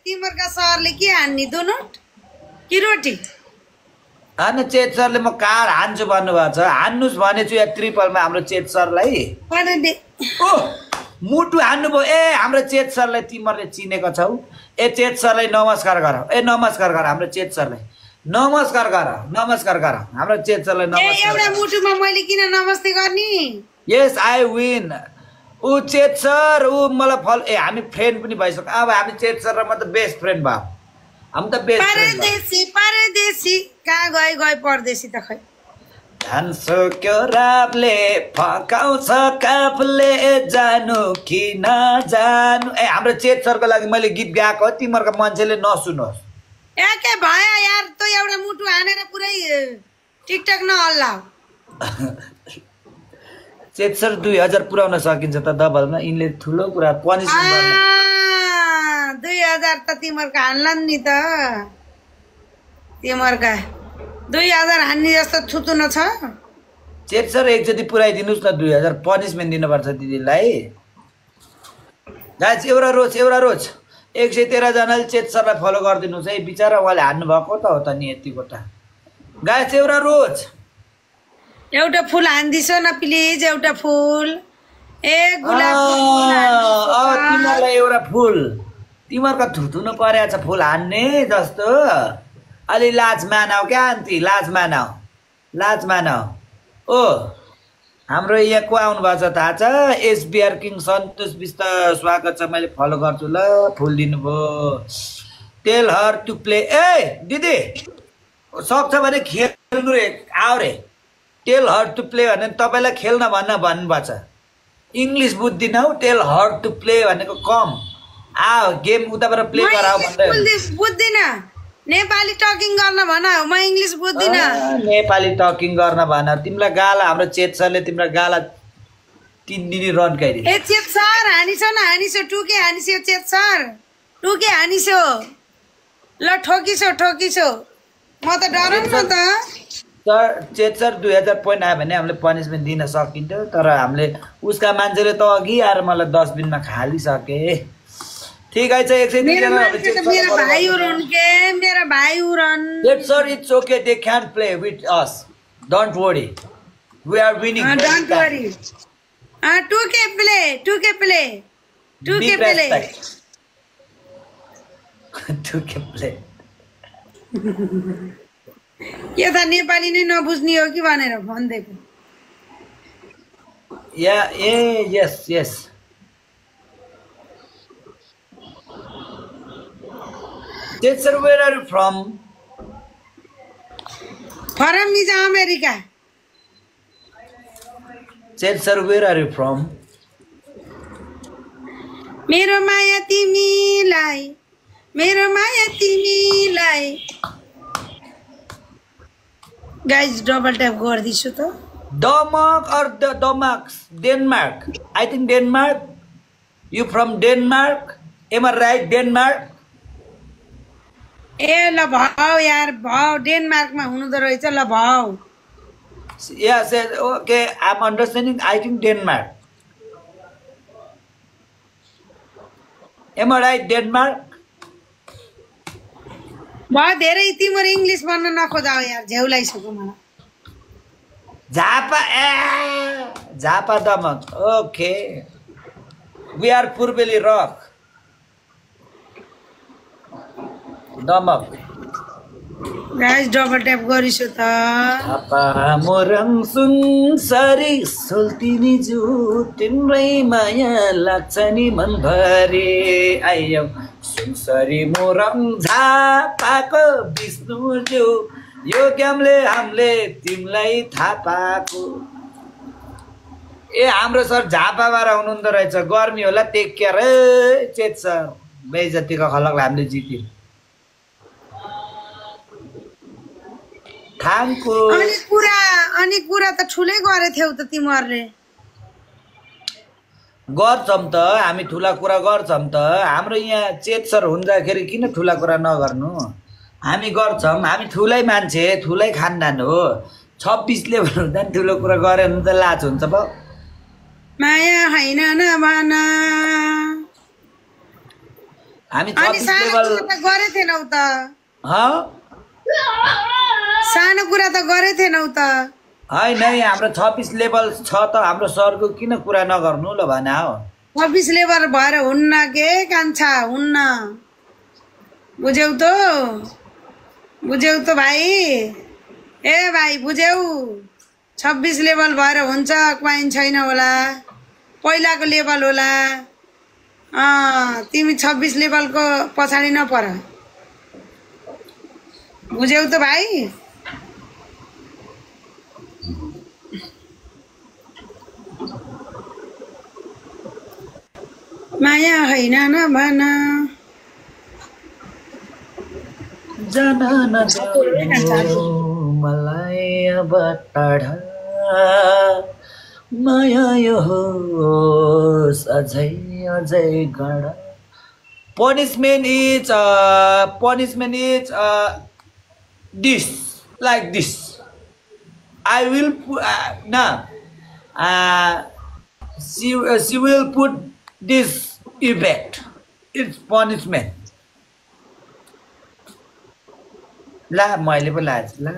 तिमरका सरले के हान्ने दोनोट कि रोटी होइन चेत सरले म कार हान्छु भन्नुभएको छ हान्नुस् भनेछु या ट्रिपलमा हाम्रो चेत सरलाई ओ मुटु हान्नुभयो ए हाम्रो चेत सरलाई तिमीहरूले चिनेको छौ ए चेत सरलाई नमस्कार गर ए नमस्कार गर हाम्रो चेत सरलाई नमस्कार गर हाम्रो चेत सरलाई नमस्कार एउटा मुटुमा मैले किन नमस्ते गर्ने यस आई विन ऊ चेत सर ऊ मलाई फल ए हामी फ्रेन्ड पनि भइसक्यो अब हामी चेत सर र म त बेस्ट फ्रेन्ड भयो हामी त बेस्ट फ्रेन्ड परदेशी कहाँ गए परदेशी त खै धान्सो क्यो रापले फकाउँछ काफले जानु कि नजानु ए हाम्रो चेत सरको लागि मैले गीत गाएको तिमीहरूको मान्छेले नसुनोस् एके भयो यार त एउटा मुटु हानेर पुरै टिकटक नहल्ला चेत सर 2000 पुर्याउन सकिन्छ त डबलमा यिनले ठुलो कुरा पनिसमेन्ट गर्ने 2000 त तिमरका हान्ला नि त तिमरका 2000 हान्ने जस्तो थुतुन छ चेत सर एकचोटि पुऱ्याइदिनुहोस् न 2000 पनिसमेन्ट दिनुपर्छ दिदीलाई गाइस एउटा रोज 113 जनाले चेत सरलाई फलो गरिदिनुहोस् है बिचारा उहाँले हान्नु भएको त हो त नि यतिको त गाइस एउटा फुल हान्दिसो न प्लिज एउटा फुल ए गुलाब तिमीहरूलाई एउटा फुल तिमीहरूको थुथुनु परेछ फुल हान्ने जस्तो अलि लाज मानाऊ क्या आन्टी लाज मानाऊ ओ हाम्रो यहाँ को आउनु भएको छ थाहा छ एसबिआर किङ सन्तोष बिस्ट स्वागत छ मैले फलो गर्छु ल फुल दिनुभयो टेल हर टु प्ले ए दिदी सक्छ भने खेल्नु रे आऊ रे टेल हर टु प्ले भने तपाईँलाई खेल्न भन्नुभएको छ इङ्ग्लिस बुझ्दिन हौ टेल हर टु प्ले भनेको कम आ गेम उताबाट प्ले गराऊ भन्दै बुझ्दिन नेपाली टकिङ गर्न भन म इङ्ग्लिस बुझ्दिन नेपाली टकिङ गर्न भन तिमीलाई गाला हाम्रो चेत सरले तिम्रो गाला 3 दिन रन गइदियो ए चेत सर हानिसो टुके हानिसो चेत सर टुके हानिसो ल ठोकिसो म त डराउँ न त सर चेत सर 2000 पोइन्ट आयो भने हामीले पनिसमेन्ट दिन सकिन्थ्यो तर हामीले उसका मान्छेले त अघि आएर मलाई 10 दिनमा खालिसके ठीक है चाहिँ 103 जना मेरा भाइ उरन चेत sir it's okay they can play with us don't worry we are winning don't worry टुके प्ले के त नेपाली नै नबुझ्ने हो कि भनेर भन्दैको या ए यस Chit sir, where are you from? From America. Chit sir, where are you from? मेरो माया तिमीलाई Guys, double tap गर्दिछु त Denmark or Denmark? I think Denmark. You from Denmark? Am I right, Denmark? ए ल भाउ यार भाउ डेनमार्कमा हुनु त रहेछ ल भाउ Yes, okay, I'm understanding. I think Denmark. Am I right, Denmark? बहुत धेरै तिम्रो इंग्लिश भन्न नखोजाऊ यार झेउलाइसक्यो मलाई Zappa Damak. Okay. We are Purbeli Rock. Damak. Guys, double tap गरिसो त Apa morang sunsari sultini ju timrai maya laksani manbhari ayam sunsari morang zapako Vishnu ju यो ज्ञानले हामीले तिमीलाई थाहा पाएको ए हाम्रो सर झापाबाट हुनुहुँदो रहेछ गर्मी होला टेक केयर चेत सर बेइज्जतीको खलकलाई हामीले जित्यौं थाङको अनि कुरा त ठुलै गरे थियौ त तिमीहरुले गर्छम त हामी ठुला कुरा गर्छम त हाम्रो यहाँ चेत सर हुँदाखेरि किन ठुला कुरा नगर्नु हामी गर्छम हामी ठुलै मान्छे ठुलै खानदान हो 26 लेभल हुँदा नि ठुलो कुरा गरे भने त लाज हुन्छ ब माया हैन नभन हामी अनि 26 सानो लेभल कुरा त गरे थिएनौ त हाँ सानो कुरा त गरे थिएनौ त होइन हाम्रो 26 लेभल छ त हाम्रो सरको किन कुरा नगर्नु ल भने हो 26 लेभल भएर हुन्न के कान्छा हुन्न बुझ्यौ त भाइ ए भाइ बुझ्यौ 26 लेभल भएर हुन्छ क्वाइन छैन होला पहिलाको लेभल होला तिमी 26 लेभलको पछाडि नपर बुझ्यौ त भाइ माया होइन नभन जान नदेऊ मलाई अब टाढा माया यो होस् अझै अझै गाढा punishment is this like this I will she will put this effect it's punishment ला मैले पो लाज ला